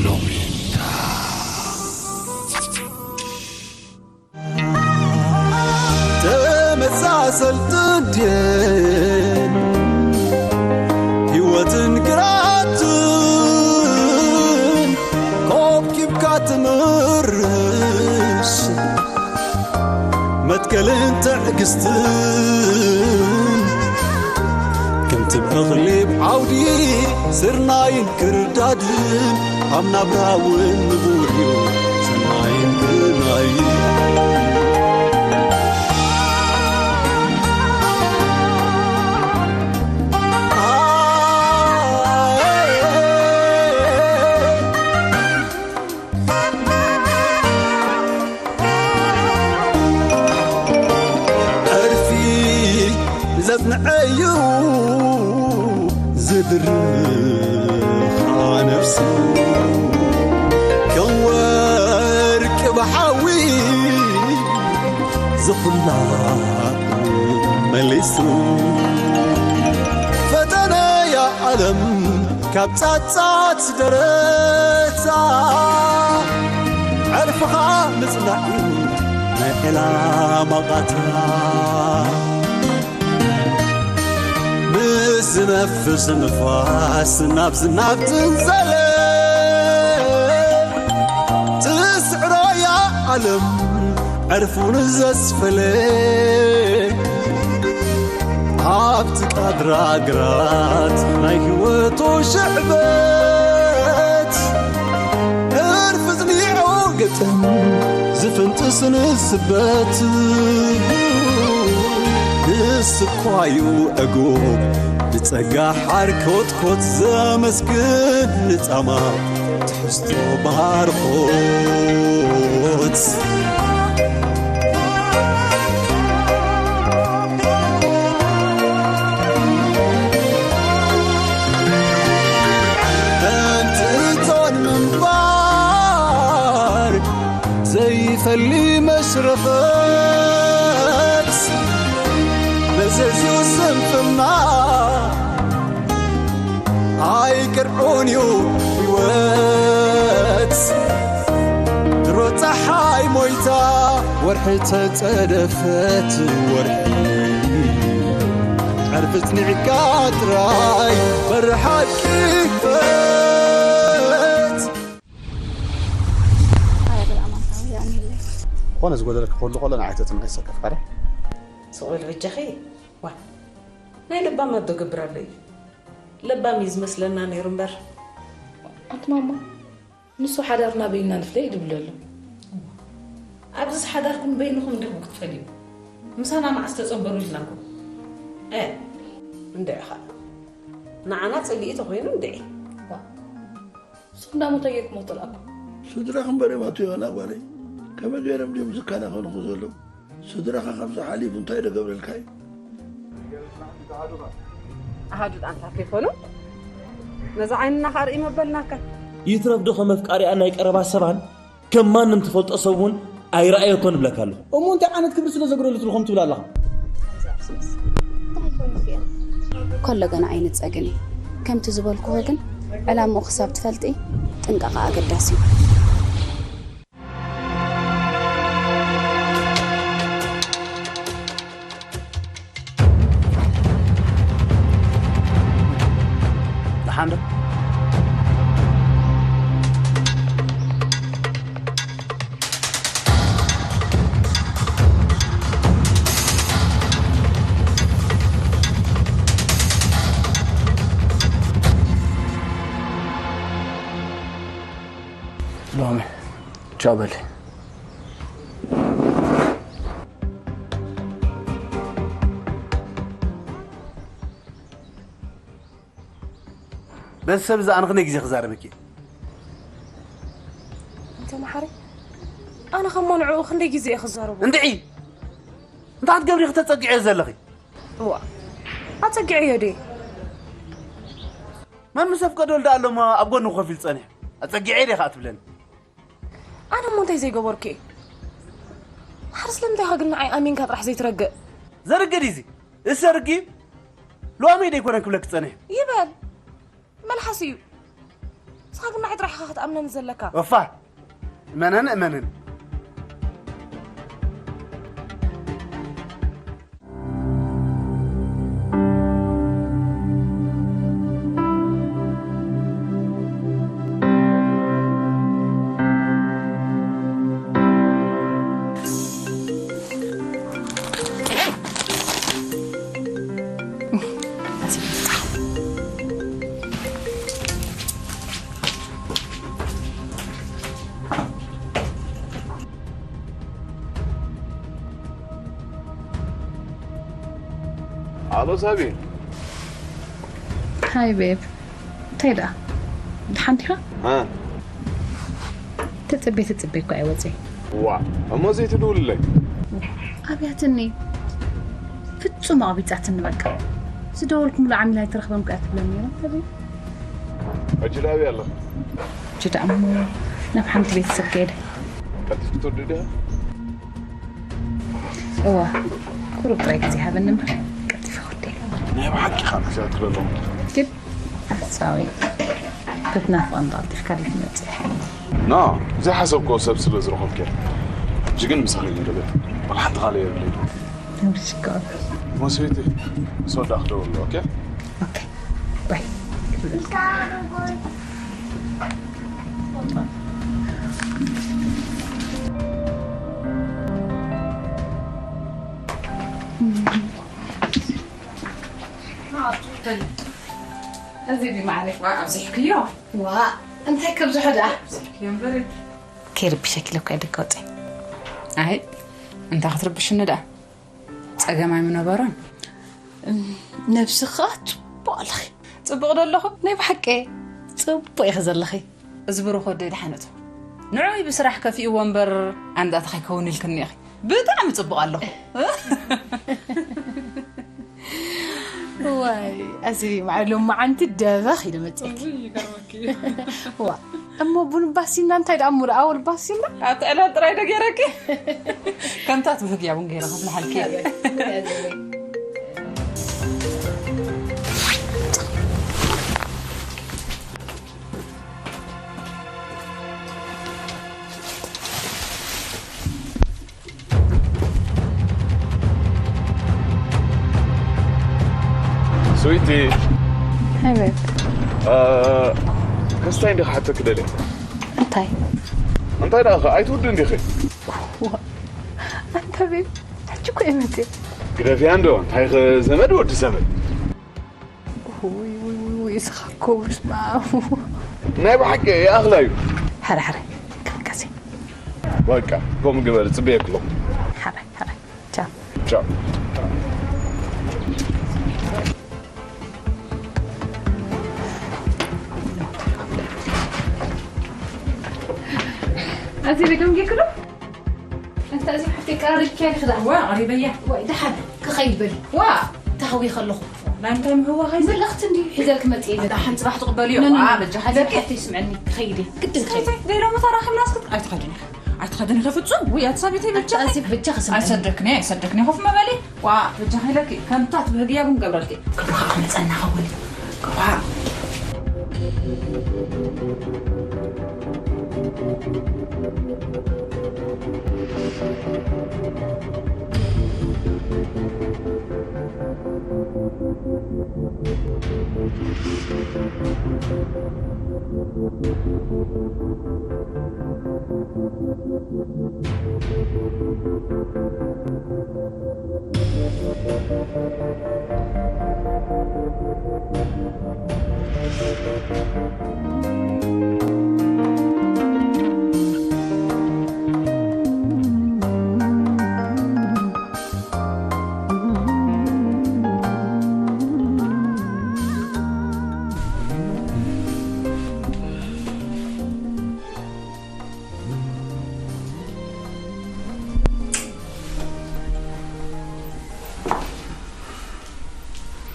ሎሚታ ተመሳሰልትን ድየን ህይወትን ግራትን ኮብኪብካ ትምርሽ መትከልን ትዕግስትን ከምቲ በቕሊ ዓውዲ ስርናይን ክርዳድን ኣብ ናብራ እውን ንቡር እዩ ሰናይን ግርናይን። ዕርፊ ዘጽንዐዩ ዝድርኻ ነፍሱ ከም ወርቂ ብሓዊ ዝኹላ መሊሱ ፈተነያ ዓለም ካብ ጻጻት ደረታ ዕርፍኻ ምጽናዕ እዩ ናይ ዕላማ ቃታ። ምስ ዝነፍስ ንፋስ ናብ ዝናብ ትንዘለ ትስዕሮ እያ ዓለም ዕርፉን ዘስፈለ ኣብቲ ቃድራ ግራት ናይ ህይወቱ ሽዕበት ዕርፊ ዝኒዖ ገጠም ዝፍንጥስን ስበት ንስኳዩ ዕጉብ ብጸጋ ሓርኮትኮት ዘመስግን ንጻማ ትሕዝቶ ባርኾት። ከምቲ እቶን ምንባር ዘይፈሊ መሽረፈት መዘዝኡ ስንፍና ኣይቅርዑን እዩ ህይወት ድሮ ፀሓይ ሞይታ ወርሒ ተፀደፈት ወርሒ ዕርፊ ፅኒዕካ ጥራይ በሪ ሓቂ ክፈት። ዝኾነ ዝጎደለኪ ክህሉ ከሎ ንዓይ ተጽንዒ ሰከፍ ካደ። ስቕ በል በጃኺ። ዋ ናይ ለባም ኣዶ ገብር ኣሎ እዩ። ለባም እዩ ዝመስለና ነይሩ እምበር። ኣቲ ማማ ንሱ ሓዳርና በይንና ንፍለይ ድብል ኣሎ። ኣብዚስ ሓዳርኩም በይንኹም እንዲኹም ክትፈልዩ። ምሳና መዓስ ተጸንበሩ ኢልናኩም። እ እንድዒ ኸኣ ንዓና ጽልኢ ተኾይኑ እንድዒ። ዋ ንስኹም ዳሞ እንታይ ጌርኩሞ ተላእኩም? ስድራኺ እምበር እዮም ኣቶ ዮና ጓለይ። ከመይ ገይሮም ድዮም ዝከናኸኑኹ ዘለዉ? ስድራኻ ካብዚ ሓሊፉ እንታይ ዶ ገብረልካ እዩ? ኣሃዱ ጣንታ ከይኮኑ ነዚ ዓይንና ከኣ ርኢ መበልናካ። ይትረፍ ዶ ከም ኣፍቃሪኣን ናይ ቀረባ ሰባን ከም ማንም ትፈልጦ ሰብ እውን ኣይረኣየቶን እብለካ ኣለኹ። እሞ እንታይ ዓይነት ክብሪ ስለ ዘጉደለት ኢኹም ትብል ኣለኻ? ከሎ ገና ኣይንጸግን እዩ። ከምቲ ዝበልኩኺ ግን ዕላምኡ ክሳብ ትፈልጢ ጥንቃቐ ኣገዳሲ እዩ። ደሓን ዶ? ሎሚ ቻው በሊ። በዚ ሰብ እዚ ኣነ ክንደይ ግዜ ክዛረበኪ እየ? እንተ መሓሪ ኣነ ከም መንዕኡ ክንደይ ግዜ እየ ክዛረቦ? እንድዒ እንታይ ክትገብሪ ክተጸግዕዮ ዘለኺ? እዋ ኣጸጊዐዮ ድየ? መን ምስ ኣፍቀዶ ወልዳ ኣሎሞ ኣብ ጎኒ ኮፍ ኢሉ ጸኒሑ ኣጸጊዐ ድየ ከኣ ትብለኒ? ኣነ እሞ እንታይ ዘይገበርኩ እየ? መሓሪ ስለምንታይ ኢኻ ግን ንዓይ ኣሚንካ ጥራሕ ዘይትረግእ? ዘርግእ ድዩ እዚ? እሰ ርጊም ሎሚ ደይኮነን ክብለኪ ጸኒሐ። ይበል ኣስዩ፣ ንስኻ ግን ንዓይ ጥራሕ ኢኻ ክትኣምነኒ ዘለካ። እፋ፣ እመነን እመነን። ኣሎ ሳቢ። ሃይ ቤብ፣ እንታይ ደኣ? ደሓን ዲኻ? እ። ትጽበ ትጽበ እኮ ኣይወጽእ። ዋ፣ እሞ ዘይትድውልለይ? ኣብያትኒ። ፍጹም ኣቕቢጻትኒ በቃ። ዝደወልኩ ሙሉ ዓሚል ኣይትረኽበን እኮ እያ ትብለኒ ነይራ። እንታይ ቤብ? ሕጂ ደኣ ኣበይ ኣለኺ? ሕጂ ደኣ እሞ ናብ ሓንቲ ቤተሰብ ከይደ። ቀልጢፍኪ ትወዲ ዲኻ? እዋ፣ ቁሩብ ጥራይ ግዜ ሃበኒ እምበር፣ ቀልጢፈ ክወደይ። ናይ ብሓቂ ኢኻ ንሕስያ ትብለሎም። ግን ሓሳዊ፣ ክትናፍቐኒ ቀልጢፍካ ዶ ትመጽእ? ኖ፣ ዘይሓሰብክዎ ሰብ ስለ ዝረኸብኩ እየ። ሕጂ ግን ምሳኺ እዩ ደለ። ዋላ ሓንቲ ካልእ የብለይ። ምሽኮር። ሞስቤቴ፣ ሶዳ ክደውል፣ ኦኬ? ኦኬ። ባይ። እዚ ድዩ ማዕረ? ዋ፣ ኣብዚሕክዮ። ዋ፣ እንታይ ከብዝሖ ደኣ? ኣብዚሕክዮ እምበር። ከይርብሸኪ ኢለ እኮ እየ ደገ ወጸ። ኣይ፣ እንታይ ክትርብሽኒ ደኣ? ጸገም ኣይምነበሮን። እም፣ ነብስኻ ጽቡቕ ኣለኺ። ጽቡቕ ዶ ኣለኹ? ናይ ብሓቂ ጽቡቕ ኢኺ ዘለኺ። እዚ ብሩኽ ወደይ ደሓን እቶ። ንዑይ ብስራሕ ከፊእዎ እምበር ኣንዳታ ከይከውን ኢልክኒ ኢኺ። ብጣዕሚ ጽቡቕ ኣለኹ። ዋይ፣ እዚ ማዕረ ሎማዓንቲ ደበኽ ኢለ መጺእኪ። እውይ፣ ይገርመኪ። ዋ፣ እሞ ቡን ባሲና እንታይ ደኣ እሞ ደኣ ኣወል ባሲና? ኣብቲ ዕላል ጥራይ ዶ ገይረኪ? ከምታ ትብህግ እያ ቡን ገይረ ከፍልሓልኪ እየ። ስዊቲ። ሃይ ቤብ። እ፣ ክስታይ እንዲኻ ሓተኪ ደልየ። እንታይ? እንታይ ደኣ ኸ ኣይትውድን ዲኺ? ዋ፣ ኣንታ ቤብ፣ ሕጂ እኮ እየ መጽየ። ግደፍያ እንዶ፣ እንታይ ኸ ዘመድ ወዲ ዘመድ። ውይ፣ ውይ፣ ውይ፣ ውይ፣ እስኻ እኮ በስመ ኣብ። ናይ ብሓቂ ይኣኽላ እዩ። ሕረ፣ ሕረ፣ ክንቀሲ። በቃ፣ ከምኡ ግበሪ፣ ጽበየኪ ኣለኹ። ሕረ፣ ሕረ፣ ቻው። ቻው። ኣዚ ቤቶም ጌክዶ? ኣንታ እዚ ሓፍተይ ቀራሪብኪያ ዲኺ ደኣ? ዋ፣ ቀሪበያ። ዋይ፣ ደሓን ክኸይድ በሊ። ዋ፣ ተሃዊኸ ኣለኹ። ናይ ምንታይ ምህዋኽ እዩ? መልእኽቲ እንድዩ ሒዘልኪ መጽእ። ኣታ ሓንቲ ጽባሕ ትቕበልዮ። ኖ፣ ኖ፣ ዋ፣ ኖ። በጃ ሓዘኪ። ሓፍተይ ስምዕኒ፣ ክኸይድ እየ። ግድን ክኸይድ። ሓፍተይ፣ ደይሎ መታራኺ ምናስክት ኣይትኸድን ኢኺ። ኣይትኸድን ኢኺ ፍጹም። ውይ፣ ኣቲ ሳቢተይ በጃ። ኣታ እዚ በጃ ክስምዕኒ። ኣይሰደክኒ፣ ኣይሰደክኒ፣ ኮፍ መበሊ። ዋ፣ በጃ ኺለኪ፣ ከምታ ትብህግያ ቡን ገብረልኪ። ክብርኻ ክመጸና ኸውን። ክብርኻ።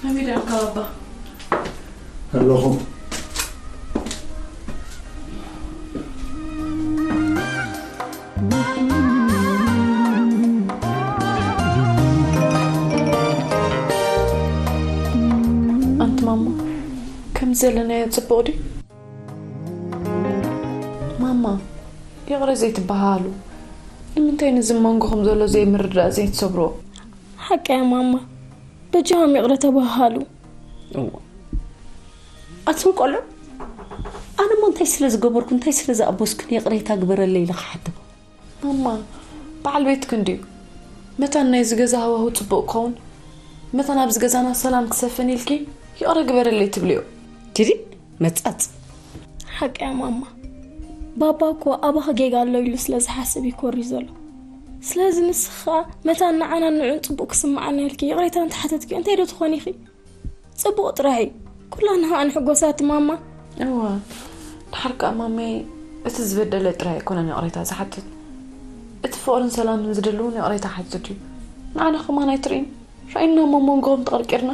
ኣበይ ደኣ ኣባ? ኣለኹ። ኣንቲ ማማ፣ ከምዚ ዘለናዮ ጽቡቕ ድዩ? ማማ፣ ይቕረ ዘይትበሃሃሉ። ንምንታይ ነዚ መንጎኹም ዘሎ ዘይምርድዳእ ዘይትሰብርዎ? ሓቂ እያ ማማ፣ በጃኹም ይቕረ ተበሃሃሉ። እዋ፣ ኣቱም ቆልዑ፣ ኣነ እሞ እንታይ ስለ ዝገበርኩ፣ እንታይ ስለ ዝኣበስኩን ይቕሬታ ግበረለይ ኢለ ክሓቶ? ማማ፣ በዓል ቤትኪ እንድዩ። መታን ናይዚ ገዛ ሃዋህው ጽቡቕ ክኸውን፣ መታን ኣብዚ ገዛና ሰላም ክሰፍን ኢልኪ ይቕረ ግበረለይ ትብልዮ። ዲዲ፣ መጻጽ። ሓቂ እያ ማማ። ባባ እኮ ኣባኺ ጌጋ ኣሎ ኢሉ ስለ ዝሓስብ እዩ ኮርዩ ዘሎ። ስለዚ ንስኺ ኸኣ መታን ንዓናን ንዕኡን ጽቡቕ ክስምዓና ኢልኪ ይቕሬታ እንተሓተትኪ እንታይ ዶ ትኾኒ ኢኺ? ጽቡቕ ጥራሕ እዩ። ኩላና ኸኣ ንሕጎሳቲ ማማ። እወ፣ ድሓር ከኣ ማመይ፣ እቲ ዝበደለ ጥራይ ኣይኮነን ይቕሬታ ዝሓትት። እቲ ፍቕርን ሰላምን ዝደሊ እውን ይቕሬታ ሓትት እዩ። ንዓና ከማን ኣይትርእይን? ራእይና እሞ መንጎኦም ተቐርቂርና።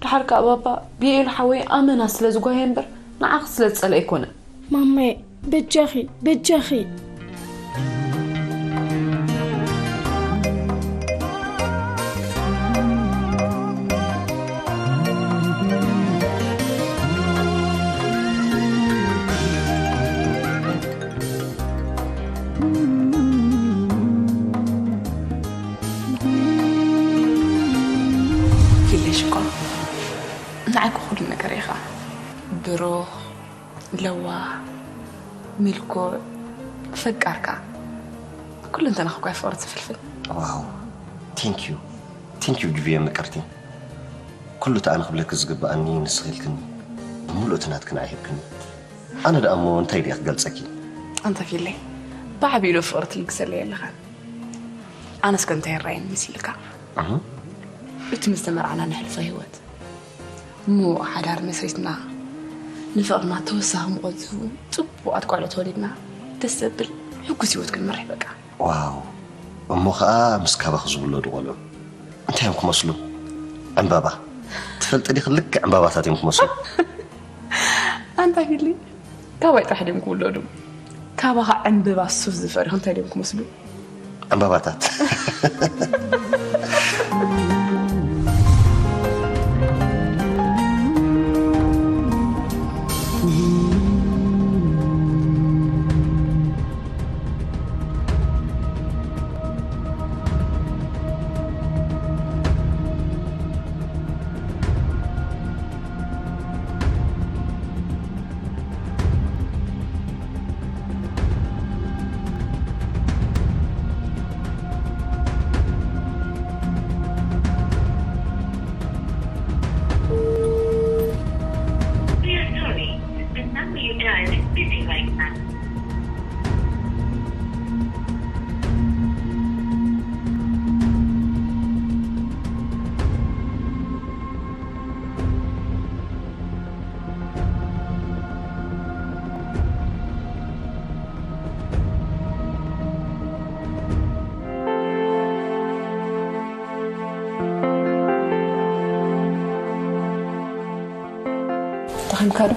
ድሓር ከኣ ባባ፣ ብየኤሉ ሓወይ ኣመና ስለ ዝጓየ እምበር፣ ንዓኺ ስለ ዝጸልአ ኣይኮነን። ማማየ፣ በጃኺ፣ በጃኺ። ፊለይ ሽኮር፣ ንዓይ እኮ ኩሉ ነገር ኢኻ። ብሩኽ፣ ለዋህ፣ ምልኩዕ፣ ፈቃር ከኣ። ኩሉ እንተናኺ እኮ እያ ፍቕሪ ትፍልፍል። ዋው፣ ቴንክ ዩ። ቴንክ ዩ ጁቪየ ምቅርቲ። ኩሉ እቲ ኣነ ክብለኪ ዝግብኣኒ ንስኺ ኢልክኒ፣ ብምሉእ እቲ ናትኪ ንዓይ ሂብክኒ። ኣነ ደኣ እሞ እንታይ ድየ ክገልጸኪ? ኣንታ ፊለይ፣ ብዓቢኡ ዶ ፍቕሪ ትልግሰለይ ኣለኻ? ኣነስ ከ እንታይ ይረኣየኒ መሲልካ? እህ። እቲ ምስ ተመርዓና ነሕልፎ ህይወት፣ እሞ ሓዳር መስሪትና፣ ንፍቕርና ተወሳኺ ሙቐት ዝህቡ ጽቡቓት ቆልዑ ተወሊድና፣ ደስ ዘብል ሕጉስ ህይወት ክንመርሕ በቃ። ዋው! እሞ ኸኣ ምስ ካባኺ ዝውለዱ ቆልዑ እንታይ እዮም ክመስሉ? ዕምባባ። ትፈልጢ ዲኺ? ልክዕ ዕምባባታት እዮም ክመስሉ። ኣንታ ፊሊ፣ ካባይ ጥራሕ ድዮም ክውለዱ? ካባኻ ዕምበባ ሱፍ ዝፈርዩ እንታይ ድዮም ክመስሉ? ዕምባባታት። We are sorry, the number you dialed is busy right now. ተኸምካ ዶ?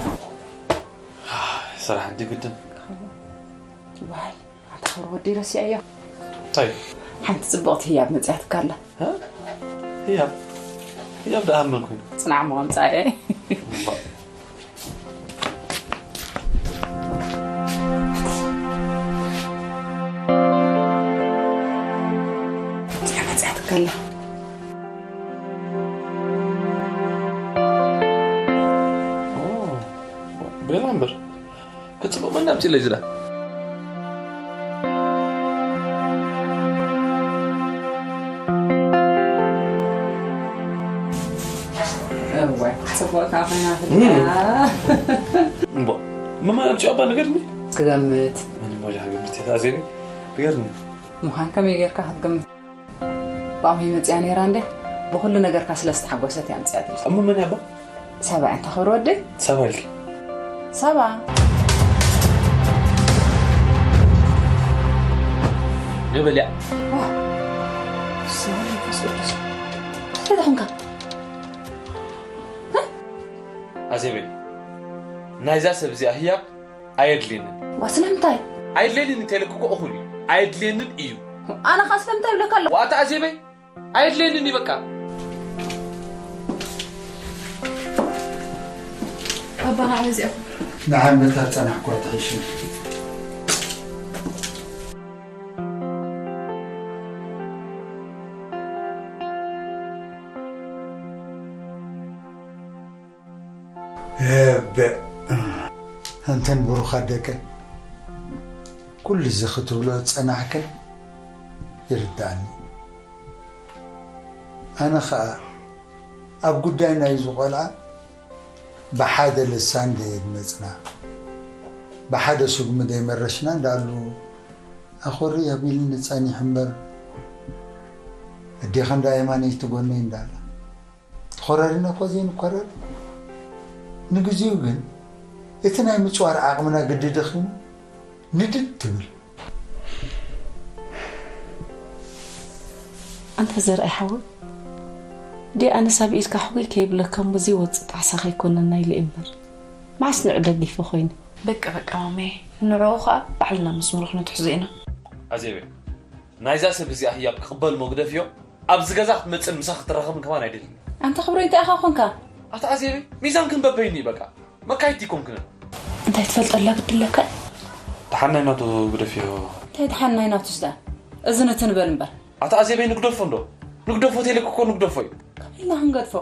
ስራሕ እንዲ ግድን። ዋይ፣ ኣንታ ክብሪ ወዲ ረሲዐዮ። እንታይ? ሓንቲ ጽብቕቲ ህያብ መጺኣትካ ኣላ። እ? ህያብ? ህያብ ደኣ መን ኮይኑ? ጽናዕ እሞ ኣምጻኤ። እምባ። እዚኣ መጺኣትካ ኣላ። ኦ፣ ቤላ እምበር። ክጽብቕ መን ኣምጺእለይ ዝላ? እወ፣ ጽቡቕ ካብ ኮይና እም። ፍልያ። እምቦ፣ መማን ኣምጺኦ ኣባ ንገርኒ። ክገምት። መን እሞ ጃ ክገምት እያ፣ ኣዜቢ? ንገርኒ። ምዃን ከመይ ጌርካ ክትገምት? ብኣምሂ መጽያ ነይራ እንዴ? ብኹሉ ነገርካ ስለ ዝተሓጎሰት እያ ኣምጽኣትልካ። እሞ መን እያ ኣባ? ሰባ፣ ኣንታ ክብሪ ወደይ። ሰባ ኢልኪ? ሰባ። ገበልያ። ዋ። ሰባ መንፈስ ቅዱስ። እንታይ ደኾንካ? ኣዜበይ፣ ናይዛ ሰብ እዚኣ ህያብ ኣየድልየንን። ዋ፣ ስለምንታይ? ኣየድልየንን እንተ ኢለኪ እኮ እኹል እዩ። ኣየድልየንን እዩ። ኣነ ኸኣ ስለምንታይ እብለካ ኣለኹ? ዋታ ኣዜበይ፣ ኣየድልየንን እዩ በቃ። ኣባኻ መዚእኹም። ንዓመታት ጸናሕኳ ትሕሽን። እበ፣ እንተን ብሩኻት ደቀን፣ ኩሉ እዚ ክትብሎ ዝጸናሕክን ይርዳእኒ። ኣነ ኸኣ ኣብ ጉዳይ ናይዚ ቖልዓ ብሓደ ልሳን ደየድመጽና፣ ብሓደ ስጉሚ ደይመረሽና እንዳሉ ኣኾሪ ኣቢልኒ ጸኒሑ እምበር፣ ኣዴኻ እንዳ የማነይቲ ጎነይ እንዳላ። ተኾራሪና እኳ ዘይንኳረር፣ ንግዜኡ ግን እቲ ናይ ምጽዋር ዓቕምና ግዲ ደኺሙ ንድድ ትብል። ኣንታ ዘርኣይ ሓወይ፣ ዲ ኣነስ ኣብ ኢድካ ሕጉይ ከይብለካ እሞ ዘይወጽእ ጣዕሳ ከይኮነና ኢለ እየ እምበር፣ መዓስ ንዑ ደጊፈ ኮይነ። በቃ በቃ ማመየ፣ ንዕኡ ኸኣ ባዕልና መስመሩ ክንትሕዞ ኢና። ኣዜበይ፣ ናይዛ ሰብ እዚኣ ህያብ ክቕበል እሞ ግደፍዮ። ኣብዚ ገዛ ክትመጽእን ምሳኺ ክትራኸብን ከማን ኣይደልን። ኣንታ ክብሮይ እንታይ ኢኻ ኮንካ? ኣታ ኣዜበይ ሚዛንክን በበይኑ እዩ በቃ። መካይድቲ ኣይኮንክንን። እንታይ ትፈልጠላ ግዲ ኣለካ? ደሓን ናይ ናቱ ግደፍዮ። እንታይ ደሓን ናይ ናቱስ ደኣ? እዝን እትን በል እምበር። ኣታ ኣዜበይ ንግደፎ እንዶ። ንግደፎ ተይለኪ እኮ ንግደፎ እዩ። ከመይ ኢልና ክንገድፎ?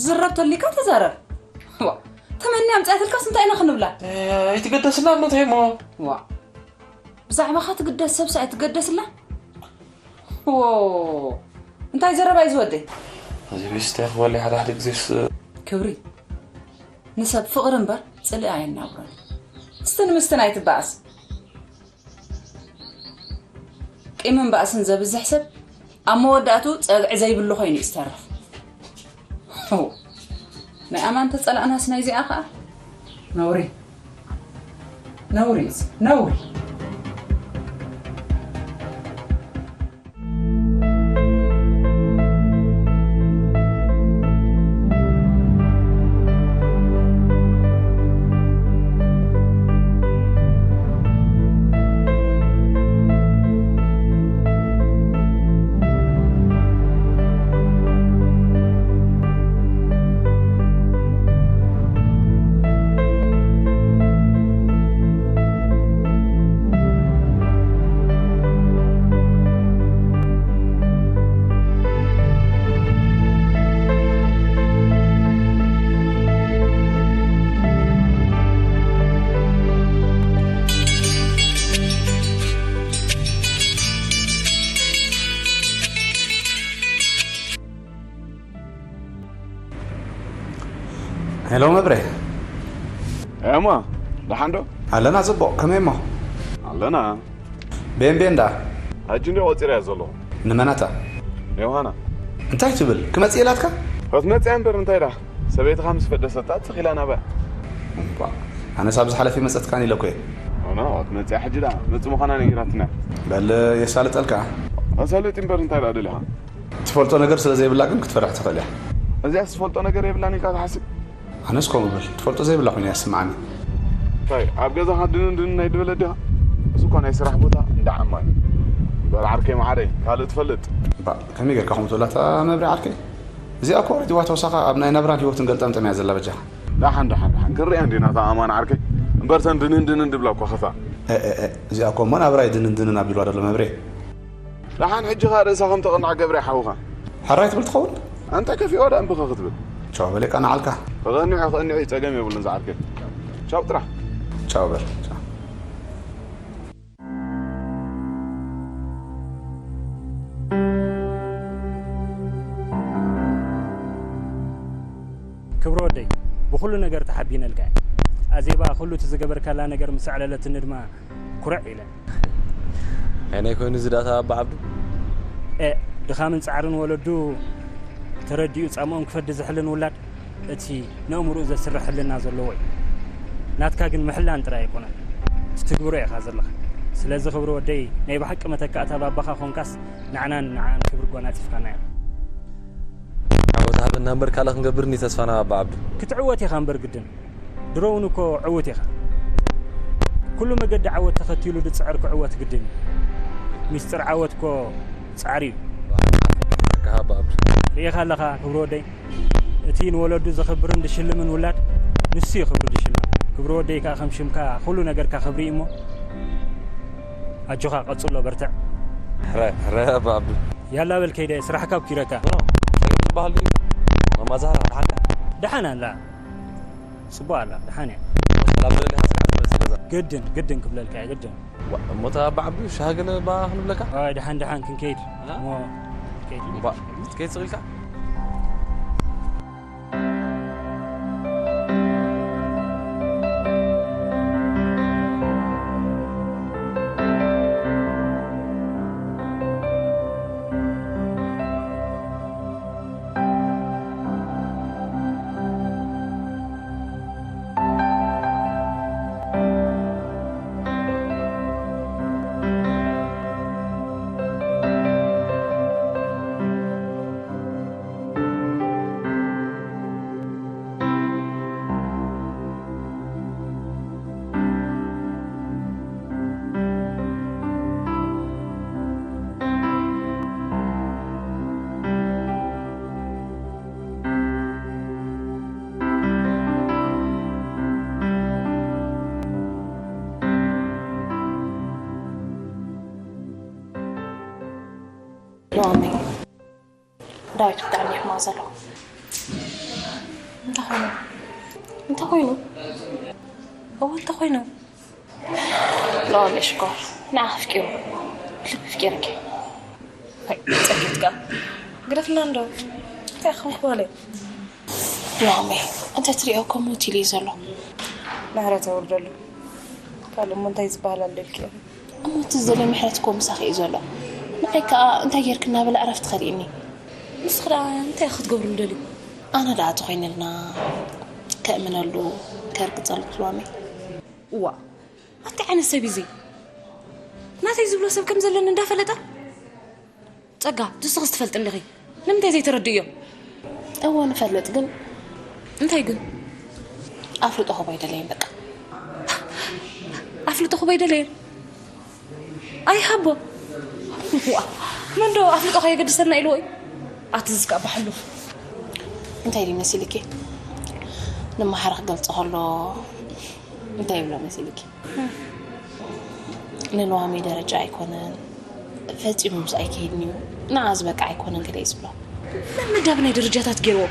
ዝረብ ተሊካ ተዛረብ። ዋ፣ ተመኒ ኣምጺኣትልካስ እንታይ ኢና ክንብላ? ኣይትገደስላ ኣሎ እንታይ እሞ። ዋ፣ ብዛዕባኻ ትግደስ ሰብሲ ኣይትገደስላ። ዎ፣ እንታይ ዘረባ እዩ ዝወደይ? ኣዜበይስ እንታይ ክበል ሓደ ሓደ ግዜስ። ክብሪ ንሰብ ፍቕሪ እምበር ጽልኢ ኣየናብሮን። ስትንምስትን ኣይትበኣስ። ቂምን ባእስን ዘብዝሕ ሰብ ኣብ መወዳእትኡ ጸግዒ ዘይብሉ ኮይኑ እዩ ዝተርፍ። ናይ ኣማን ተጸላእናስ ናይዚኣ ከኣ ነውሪ ነውሪ ነውሪ። ሄሎ መብሬ። እሞ ደሓን ዶ? ኣለና ጽቡቕ፣ ከመይ እሞ? ኣለና። ቤን ቤን ዳ? ሕጂ እንድየ ቆጺረያ ዘለኹ። ንመናታ? ንዮሃና። እንታይ ትብል? ክመጽእ ኢላትካ? ክትመጽእ እያ እምበር እንታይ ዳ? ሰበይትኻ ምስ ፈደሰታ ትኽ ኢላ ናባያ። እባ፣ ኣነስ ኣብ ዝሓለፈ ይመጸትካን ኢለ እኮ እየ። ኖ፣ ክትመጽእ እያ ሕጂ ዳ? ክትመጽእ ምዃና ነጊራትና። በል የሳልጠልካ። ኣሳልጥ እምበር እንታይ ዳ ደሊኻ? ትፈልጦ ነገር ስለ ዘይብላ ግን ክትፈርሕ ትኽእል እያ። እዚኣስ ትፈልጦ ነገር የብላን ኢልካ ትሓስብ? ኣነስ ከምኡ እብል፣ ትፈልጦ ዘይብላ ኮይና እያ ትስምዓኒ። እንታይ ኣብ ገዛኻ ድንን ድንን ኣይትበል ኣዴኻ? እዚ እኳ ናይ ስራሕ ቦታ እንዳ ዓማ እዩ። በል ዓርከይ መዓረይ ካልእ ትፈልጥ? እባ ከመይ ጌርካ ከምኡ ትብላ እታ መብርሂ ዓርከይ? እዚኣ እኮ ሪእዋ ተወሳኺ ኣብ ናይ ናብራን ህይወትን ገልጠምጠም እያ ዘላ በጃኻ። ደሓን ደሓን ደሓን ክንሪኣ እንዲና እታ ኣማን ዓርከይ። እምበር እተን ድንን ድንን ድብላ እኳ ኸፋ። እእ እእ እዚኣ እኮ እሞ ናብራ እዩ ድንን ድንን ኣቢልዋ ዘሎ መብርሂ። ደሓን ሕጂ ኸኣ ርእሳ ከም ተቕናዕ ገብረ ሓውኻ። ሕራይ ትብል ትኸውን? ኣንታ ከፊእዋ ደኣ እምቢ ኸ ክትብል። ቻው በል የቃንዓልካ። ክቐንዕ እዩ ክቕንዕ እዩ ጸገም የብሉን ዝዓርከይ። ቻው ጥራሕ። ቻው በል ቻው። ክብረ ወደይ ብኹሉ ነገር ተሓቢነልካ እየ። ኣዜባ ኩሉ እቲ ዝገበርካላ ነገር ምስ ኣዕለለትኒ ድማ ኩርዕ ኢለ። ኣይ ናይ ኮይኑ እዚ ዳታ ኣባ ዓብዱ። ኤእ ድኻምን ጻዕርን ወለዱ ተረዲኡ ጻምኦም ክፈዲ ዝሕልን ውላድ እቲ ነእምርኡ ዘስርሕ ሕልና ዘለዎ እዩ። ናትካ ግን ምሕላን ጥራይ ኣይኮነን እቲ ትግብሮ ኢኻ ዘለኻ። ስለዚ ክብሪ ወደይ ናይ ብሓቂ መተካእታ ባባኻ ኾንካስ ንዓናን ንዓኣን ክብሪ ኣጓናጺፍካና ኢኻ። ዓወት ሃበና እምበር ካልእ ክንገብር እንድዩ ተስፋና ኣባ ዓብዱ። ክትዕወት ኢኻ እምበር ግድን። ድሮ እውን እኮ ዕዉት ኢኻ። ኩሉ መገዲ ዓወት ተኸቲሉ ዝጽዕር ክዕወት ግድን እዩ። ሚስጥር ዓወት እኮ ጻዕሪ እዩ። ርኢኻ ኣለኻ ክብሪ ወደይ፣ እቲ ንወለዱ ዘኽብርን ዝሽልምን ውላድ ንሱ እዩ ክብሪ ድሽና። ክብሪ ወደይ ከኣ ከም ሽምካ ኩሉ ነገርካ ክብሪ እዩ እሞ ኣጆኻ ቀጽሎ በርትዕ። ሕረ ሕረ ኣባ ኣብዱ። ያላ በል ከይደ ስራሕካ ኣብኪረካ። ኖ፣ ጸገም ዝበሃል ድዩ? ማማ ዛህራ ደሓን ድያ? ደሓን ኣላ። ጽቡቕ ኣላ፣ ደሓን እያ። ሰላም በለኒ፣ ሃስካ ትመጽእ ገዛ። ግድን፣ ግድን ክብለልካ እየ፣ ግድን። ዋ፣ እሞ እታ ኣባ ዓብዱ ሻሂ ገለ ባ ክንብለካ? ኣይ፣ ደሓን፣ ደሓን ክንከይድ። እ? እሞ፣ ከይድ። እባ፣ ክትከይድ ስቕ ኢልካ? ሎሚ ዳዊት ብጣዕሚ ይሕማቕ ዘሎ። እንታይ ኮይኑ? እንታይ ኮይኑ? እወ፣ እንታይ ኮይኑ? ሎሚ ሽኮር ንዓኺ ኣፍቂሩ። ልቢ ኣፍቂርኪ። ኣይ፣ ጸጊትካ። ግደፍና እንዶ። እንታይ ከም ክበለ? ሎሚ እንተ ትሪኦ ከምኡ ኢሉ እዩ ዘሎ። ምሕረት ኣውርደሉ። ካልእ እሞ እንታይ ዝበሃል ኣሎ ኢልኪ ኢኺ? እሞ እቲ ዝደልዮ ምሕረት እኮ ምሳኺ እዩ ዘሎ። ንዓይ ከኣ እንታይ ጌርኪ እናበለ ዕረፍቲ ከርእየኒ። ንስኺ ደኣ እንታይ ክትገብሩ ንደልዩ? ኣነ ደኣ ተኾይንልና ከእምነሉ ከርግጸሉ ክልዋመይ። እዋ፣ ኣንታይ ዓይነት ሰብ እዩ እዚ? ናተይ ዝብሎ ሰብ ከም ዘለኒ እንዳፈለጠ? ጸጋ፣ ንስኺስ ትፈልጢ ኣለኺ። ንምንታይ ዘይተረድእዮ? እወ፣ ንፈልጥ ግን። እንታይ ግን? ኣፍልጦ ክቦ ኣይደለየን በቃ። ኣፍልጦ ክቦ ኣይደለየን? ኣይሃቦ። ዋ፣ መን ዶ ኣፍልጦ ከየገድሰልና ኢልዎ እዩ? ኣቲ ዝስካ ባሕሉ። እንታይ ኢሉ መሲልኪ? ንመሓረ ክገልጾ ከሎ እንታይ ይብሎ መሲልኪ? ንልዋመይ ደረጃ ኣይኮነን፣ ፈጺሙ ምስ ኣይከይድን እዩ፣ ንዓ ዝበቅዕ ኣይኮነን ገለ እዩ ዝብሎ። መን መዳብ ናይ ደረጃታት ገይርዎ?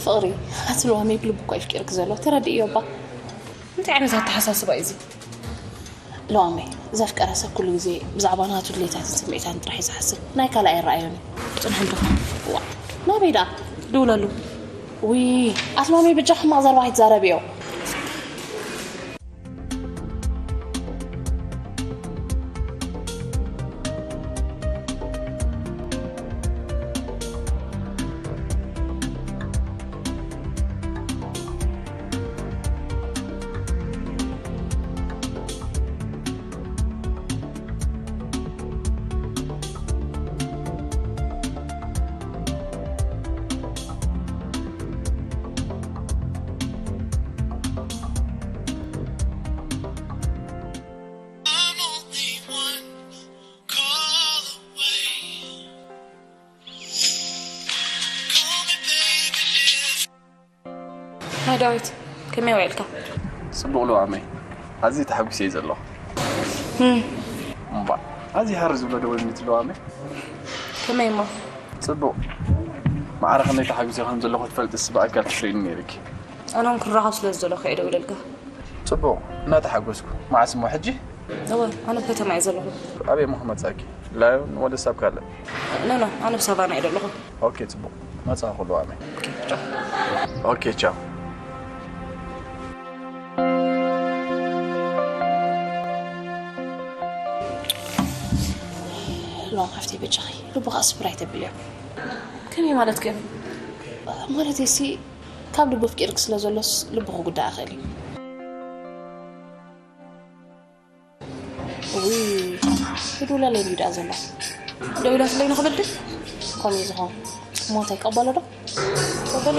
ፍቕሪ፣ ኣቲ ልዋመይ ብልቡ እኮ እዩ ኣፍቂርኪ ዘሎ፣ ተረድእዮ እባ። እንታይ ዓይነት ኣተሓሳስባ እዩ እዚ? ልዋመይ፣ ዘፍቀረ ሰብ ኩሉ ግዜ ብዛዕባ ናቱ ድሌታትን ስምዒታትን ጥራሕ እዩ ዝሓስብ፣ ናይ ካልእ ኣይረኣዮን እዩ። ጽንሕ እንዶ። ዋ፣ ናበይ ደኣ? ደውለሉ። ውይ፣ ኣቲ ልዋመይ በጃ ሕማቕ ዘረባ ከይትዛረብዮ። I'm only one call away. Call me, baby, if ናይ ዳዊት፣ ከመይ ውዒልካ? ጽቡቕ ልዋመይ፣ ኣዝየ ተሓጒሰ እየ ዘለኹ። እም። እምባእ፣ ኣዝየ ሃር ዝብሎ ደወልኒ እቲ ልዋመይ። ከመይ እሞ? ጽቡቕ። ማዕረ ከመይ ተሓጒሰ ከም ዘለኹ ትፈልጥስ ብኣካል ክትርእይኒ ነይርኪ። ኣነ እውን ክራኸብ ስለ ዝደለኹ እየ ደዊለልካ። ጽቡቕ፣ እናተሓጎስኩ። መዓስ እሞ ሕጂ? እወ፣ ኣነ ኣብ ከተማ እየ ዘለኹ። ኣበይ እሞ ክመጽኣኪ? ላዮን ወደስ ኣብ ካልእ? ኖ፣ ኖ፣ ኣነ ኣብ ሳቫና እየ ዘለኹ። ኦኬ፣ ጽቡቕ። መጻኹ ልዋመይ። ኦኬ፣ ቻው። ኦኬ፣ ቻው። ሎም ሓፍተይ በጃኺ፣ ልቡ ከኣ ስብር ኣይተብልዮ። ከመይ ማለት ከ? ማለተይሲ፣ ካብ ልቡ ኣፍቂርኪ ስለ ዘሎስ ልቡ ክጉዳእ ይኽእል እዩ። ውይ፣ ክድውለለይ ድዩ ደኣ ዘሎ? ደዊላትለይ ንኽብል ድዩ? ከምኡ ዝኸውን። እሞ እንታይ፣ ይቀበሎ ዶ? ይቀበሎ።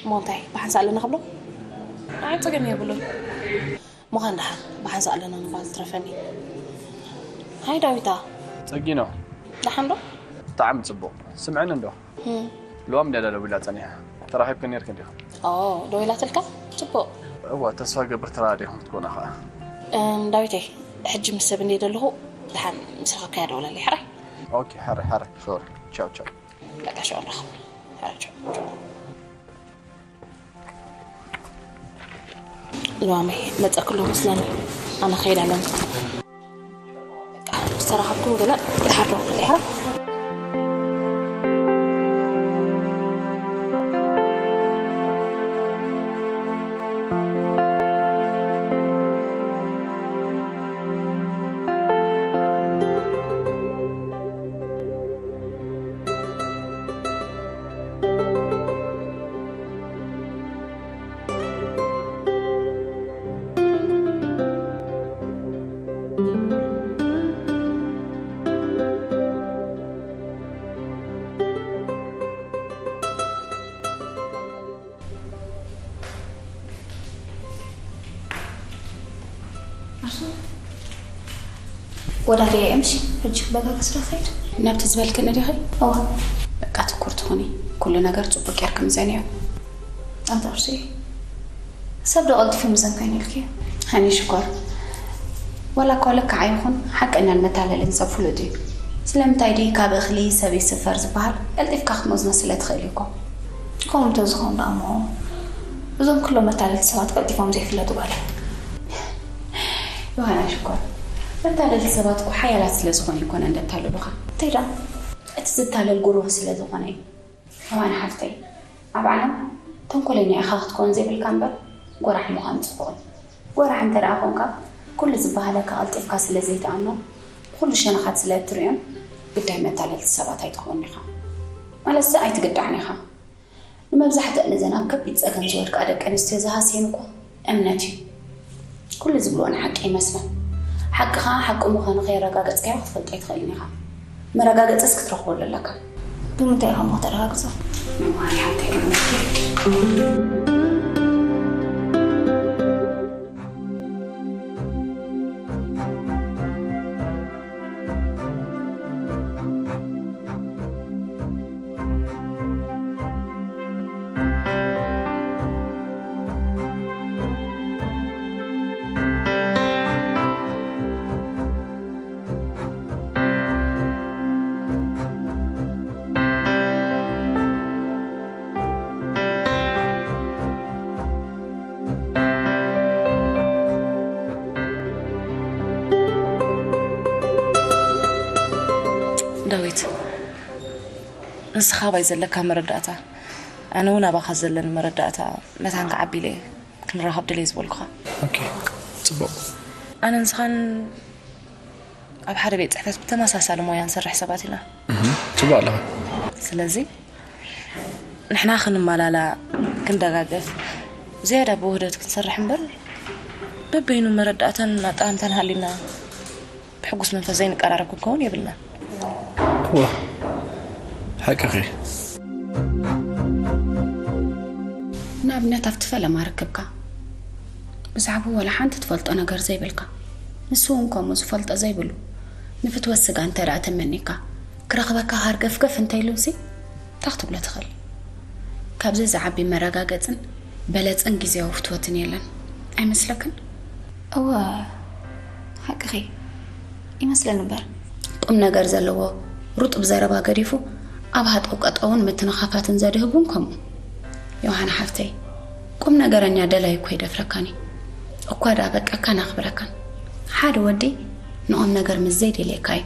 እሞ እንታይ፣ ብሓንሳእ ኣለና ክብሎ? ኣይ፣ ጸገም የብሉን። ምዃን ደሓን፣ ብሓንሳእ ኣለና ምባል ትረፈኒ። ሃይ ዳዊታ። ጸጊኖ። ደሓን ዶ? ብጣዕሚ ጽቡቕ። ስምዕኒ እንዶ። እም። ሎም ድያ ደዊላ ጸኒሓ? ተራኺብክን ነይርክን ዲኽን? ኦ፣ ደዊላትልካ? ጽቡቕ። እዋ፣ ተስፋ ገብር ተራዲኹም ክትኮና ኸዓ። እም፣ ዳዊተይ፣ ሕጂ ምስ ሰብ እንደ ዘለኹ፣ ደሓን ምስ ረኸብካያ ደውለለይ፣ ሕራይ? ኦኬ፣ ሕራይ፣ ሕራይ፣ ሶሪ። ቻው፣ ቻው። በቃ፣ ሻው ንራኸብ። ሕራይ፣ ቻው፣ ቻው። ሉዋመይ፣ መጸክሉ መስለኒ። ኣነ ኸይድ ኣለኒ። ዝተረኸብኩ ገለ ድሓር ዶ? ድሓር? ኣርሱ፣ ወዳሪ እየ፣ ምሽ፣ ሕጂ ክበጋገስ ዶ ኸይድ? ናብቲ ዝበልክኒ ዲኺ? እዋ። በቃ ትኩር ትኹኒ፣ ኩሉ ነገር ጽቡቅ ጌርኪ ምዘንዮ። ኣንታ ኣርሱ፣ ሰብ ዶ ቀልጢፉ ምዘን ኮይኑ ኢልኪ? ሃኒ ሽኮር፣ ዋላ እኳ ልክዓ ይኹን፣ ሓቀኛን መታለልን ሰብ ፍሉጥ እዩ። ስለምንታይ ድዩ ካብ እኽሊ ሰብ ይስፈር ዝበሃል? ቀልጢፍካ ክትመዝኖ ስለ ትኽእል እዩ እኮ። ከምኡ እንተዝኸውን ደኣ እሞ፣ እዞም ኩሎም መታለልቲ ሰባት ቀልጢፎም ዘይፍለጡ ጓል። ዮሃና ሽኮር፣ መታለልቲ ሰባት እኮ ሓያላት ስለ ዝኾኑ ኣይኮነን ዘታልሉኻ። እንታይ ደኣ? እቲ ዝታለል ጉሩህ ስለ ዝኾነ እዩ። ዮሃና ሓፍተይ፣ ኣብ ዓለም ተንኮለኛ ኢኻ ክትኮን ዘይብልካ እምበር፣ ጎራሕ ምዃን ጽቡቕ እዩ። ጎራሕ እንተ ደኣ ኮንካ፣ ኩሉ ዝበሃለካ ቀልጢፍካ ስለ ዘይትኣምኖን ብኹሉ ሸነኻት ስለ እትርእዮን፣ ግዳይ መታለልቲ ሰባት ኣይትኸውን ኢኻ። ማለትሲ ኣይትግዳዕን ኢኻ። ንመብዛሕትአን እዘን ኣብ ከቢድ ጸገም ዝወድቃ ደቂ ኣንስትዮ ዝሃስየን እኮ እምነት እዩ። ኩሉ ዝብልኦ ንሓቂ ይመስለን። ሓቂ ኸኣ ሓቂ ምዃኑ ከየረጋገጽካዮ ክትፈልጦ ኣይትኽእልን ኢኻ። መረጋገጺስ ክትረኽበሉ ኣለካ። ብምንታይ ኢኻ እሞ ከተረጋግጾ? ንዋይ ሓቂ እምነትኪ። ዳዊት፣ ንስኻ ኣባይ ዘለካ መረዳእታ፣ ኣነ እውን ኣባኻ ዘለኒ መረዳእታ መታን ክዓቢ ኢለ ክንራኸብ ድልየ ዝበልኩኻ። ኦኬ፣ ጽቡቕ። ኣነ ንስኻን ኣብ ሓደ ቤት ጽሕፈት ብተመሳሳሊ ሞያ ንሰርሕ ሰባት ኢና። እህ፣ ጽቡቕ ኣለኻ። ስለዚ ንሕና ክንመላላእ፣ ክንደጋገፍ፣ ዝያዳ ብውህደት ክንሰርሕ እምበር፣ በበይኑ መረዳእታን ኣጠማምታን ሃልዩና ብሕጉስ መንፈስ ዘይንቀራረብ ክንከውን የብልናን። እወ፣ ሓቅኺ። ንኣብነት ኣብቲ ፈለማ ርክብካ ብዛዕባኡ ዋላ ሓንቲ ትፈልጦ ነገር ዘይብልካ፣ ንሱ እውን ከምኡ ዝፈልጦ ዘይብሉ ንፍትወት ስጋ እንተ ደኣ ተመኒካ፣ ክረኽበካ ሃርገፍገፍ እንተ ኢሉሲ፣ እንታይ ክትብሎ ትኽእል? ካብዚ ዝዓቢ መረጋገጽን በለጽን ግዜያዊ ፍትወትን የለን። ኣይመስለክን? እወ፣ ሓቅኺ። ይመስለኒ እምበር። ቁም ነገር ዘለዎ፣ ሩጡብ ዘረባ ገዲፉ፣ ኣብ ሃጠው ቀጠውን ምትንኻፋትን ዘድህብ እውን ከምኡ። ዮሃና ሓፍተይ፣ ቁም ነገረኛ ደላይ እኮ ይደፍረካን እዩ። እኳ ደኣ በቃካን ኣኽብረካን። ሓደ ወዲ ንቑም ነገር ምስ ዘይደልየካ እዩ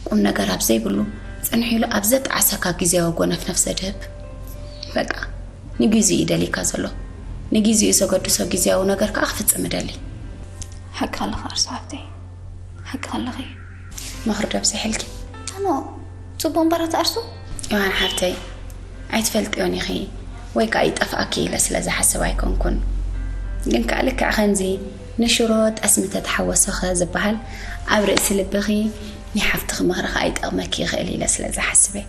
ቁም ነገር ኣብ ዘይብሉ፣ ጽንሕ ኢሉ ኣብ ዘጣዕሰካ ግዜያዊ ጎነፍነፍ ዘድህብ። በቃ፣ ንግዜኡ እዩ ደልይካ ዘሎ። ንግዜኡ ዘገድሶ ግዜያዊ ነገር ከኣ ክፍጽም እደሊ። ሓቂ ኣለኻ ኣርሱ ሓፍተይ። ሓቂ ኣለኺ። ምኽሪ ዶ ኣብዚሐልኪ? ኣኖ፣ ጽቡቕ እምበራት ኣርሱ? ዮሃን ሓፍተይ፣ ኣይትፈልጥዮን ኢኺ ወይ ከኣ ይጠፍኣኪ ኢለ ስለ ዝሓስብ ኣይኮንኩን። ግን ከኣ ልክዕ ከምዚ ንሽሮ ጠስሚ ተተሓወሰኸ ዝበሃል፣ ኣብ ርእሲ ልብኺ ናይ ሓፍትኺ ምኽሪ ከኣ ይጠቕመኪ ይኽእል ኢለ ስለ ዝሓስብ እየ።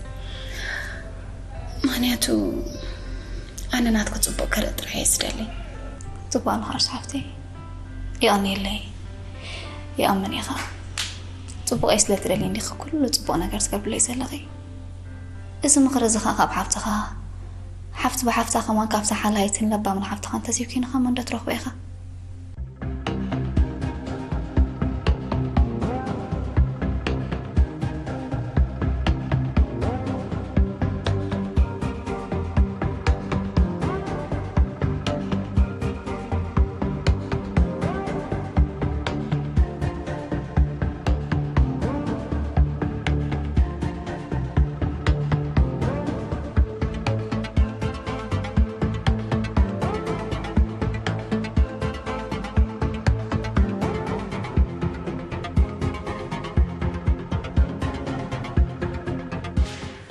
ምኽንያቱ ኣነ ናትኪ ጽቡቕ ክርኢ ጥራሕ እየ ዝደሊ። ጽቡቕ ኣለኻ ኣርሱ ሓፍተይ። የቐንየለይ። ይኣምን እየ ኸኣ። ጽቡቐይ ስለ ትደልዪ እንዲኺ ኩሉ ጽቡቕ ነገር ትገብርለይ ዘለኺ። እዚ ምኽሪ እዚ ኸኣ ካብ ሓፍትኻ ሓፍቲ ብሓፍታ ከማን ካብ ሰሓላይትን ለባምን ሓፍትኻ እንተዘይኮይኑ ከማን ዶ ትረኽቦ ኢኻ?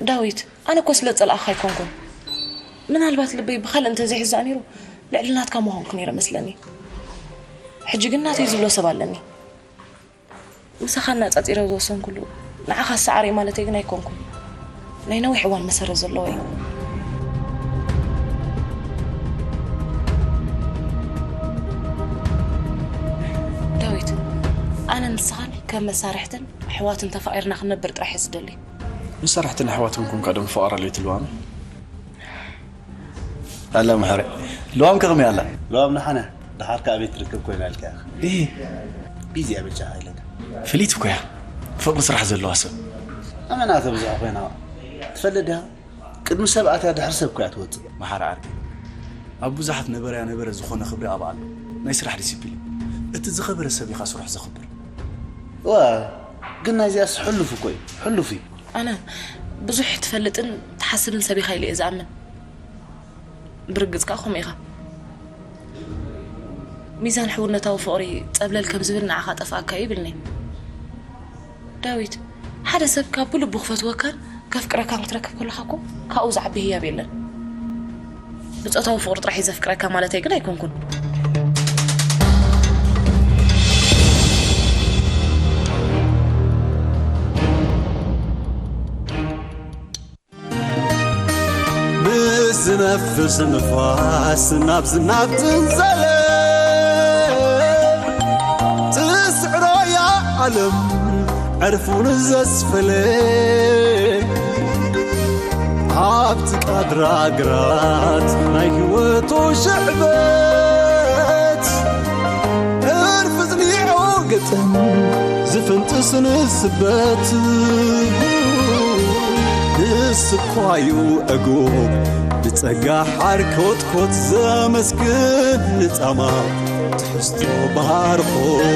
ዳዊት፣ ኣነ እኮ ስለ ጸላእኻ ኣይኮንኩን። ምናልባት ልበይ ብኻልእ እንተዘይሕዛእ ነይሩ፣ ልዕሊ ናትካ ምኾንኩ ነይረ መስለኒ። ሕጂ ግን ናተይ ዝብሎ ሰብ ኣለኒ። ምሳኻ እናጻጺረ ዝወሰንኩሉ፣ ንዓኻ ሰዓረይ ማለተይ ግን ኣይኮንኩን። ናይ ነዊሕ እዋን መሰረት ዘለዎ እዩ። ዳዊት፣ ኣነ ንስኻን ከም መሳርሕትን ኣሕዋትን ተፋቒርና ክንነብር ጥራሕ እየ ዝደሊ። መሳርሕትን ኣሕዋትን ኮንካ ዶ ምፍቓር ኣድልዩ ትልዋም? ኣላ ምሕረ። ልዋም ከ ከመይ ኣላ? ልዋም ደሓና። ደሓር ከ ኣበይ ትርከብ ኮይና ኢልካ ኢኻ? እሂ። ቢዚ እያ በጃኻ ኢለካ። ፍልይቲ እኮ እያ። ፍቕሪ ስራሕ ዘለዋ ሰብ። ኣመና ተብዝሖ ኮይና። ትፈልጥ ዲኻ? ቅድሚ ሰብ ኣትያ ድሕሪ ሰብ እኮ እያ ትወጽእ። መሓሪ ዓርከይ። ኣብ ብዙሓት ነበረያ ነበረ ዝኾነ ክብሪ ኣብኣ ኣሎ። ናይ ስራሕ ዲሲፕሊን። እቲ ዝኸበረ ሰብ ኢኻ ስራሕ ዘኽብር። እዋ፣ ግን ናይዚኣስ ሕሉፍ እኮ እዩ። ሕሉፍ እዩ። ኣነ ብዙሕ ትፈልጥን ትሓስብን ሰብ ኢኻ ኢለ እየ ዝኣምን። ብርግጽ ከኣ ከምኡ ኢኻ። ሚዛን ሕውነታዊ ፍቕሪ ጸብለል ከም ዝብል ንዓኻ ጠፍኣካ እዩ ይብልኒ። ዳዊት፣ ሓደ ሰብ ካብ ብልቡ ክፈትወካን ከፍቅረካን ክትረክብ ከለኻ እኮ ካብኡ ዝዓቢ ህያብ የለን። ብጾታዊ ፍቕሪ ጥራሕ እዩ ዘፍቅረካ ማለተይ ግን ኣይኮንኩን። ምስ ዝነፍስ ንፋስ ናብዚ ናብትን ዘለ ትስዕሮ እያ ዓለም ዕርፉን ዘስፈለ ኣብ ጥቃ ድራግራት ናይ ህይወቱ ሽዕበት ዕርፊ ዝኒዖ ገጠም ዝፍንጥስ ንስበት ንስኳዩ ዕጉብ ብጸጋ ሓር ኮትኮት ዘመስግን ንጻማ ትሕዝቶ ባርኾት።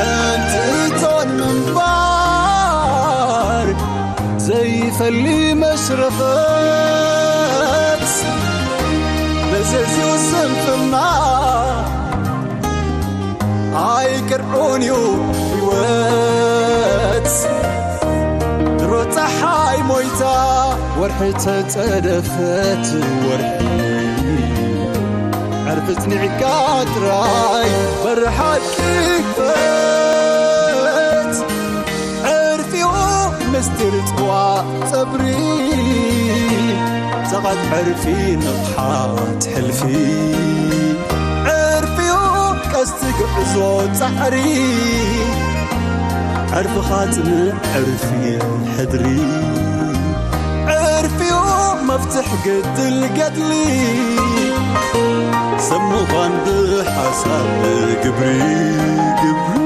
እንትን ምንባር ዘይፈሊ መሽረፈት መዘዝዩ ስንፍና ኣይቅርዑን እዩ ህይወት ድሮ ፀሓይ ሞይታ ወርሒ ተፀደፈት ወርሒ ዕርፊ ፅኒዕካ ጥራይ በሪ ሓቂ ክፈት ዕርፊኡ ምስጢር ፅዋ ፀብሪ ፀቓት ዕርፊ ንቕሓት ሕልፊ ዕርፊኡ ቀስቲ ጉዕዞ ፃዕሪ ዕርፍኻ ፅንዕ ዕርፊ ሕድሪ ዕርፊኡ መፍትሕ ገድል ገድሊ ሰብ ምዃን ብሓሳብ ግብሪ ግብሪ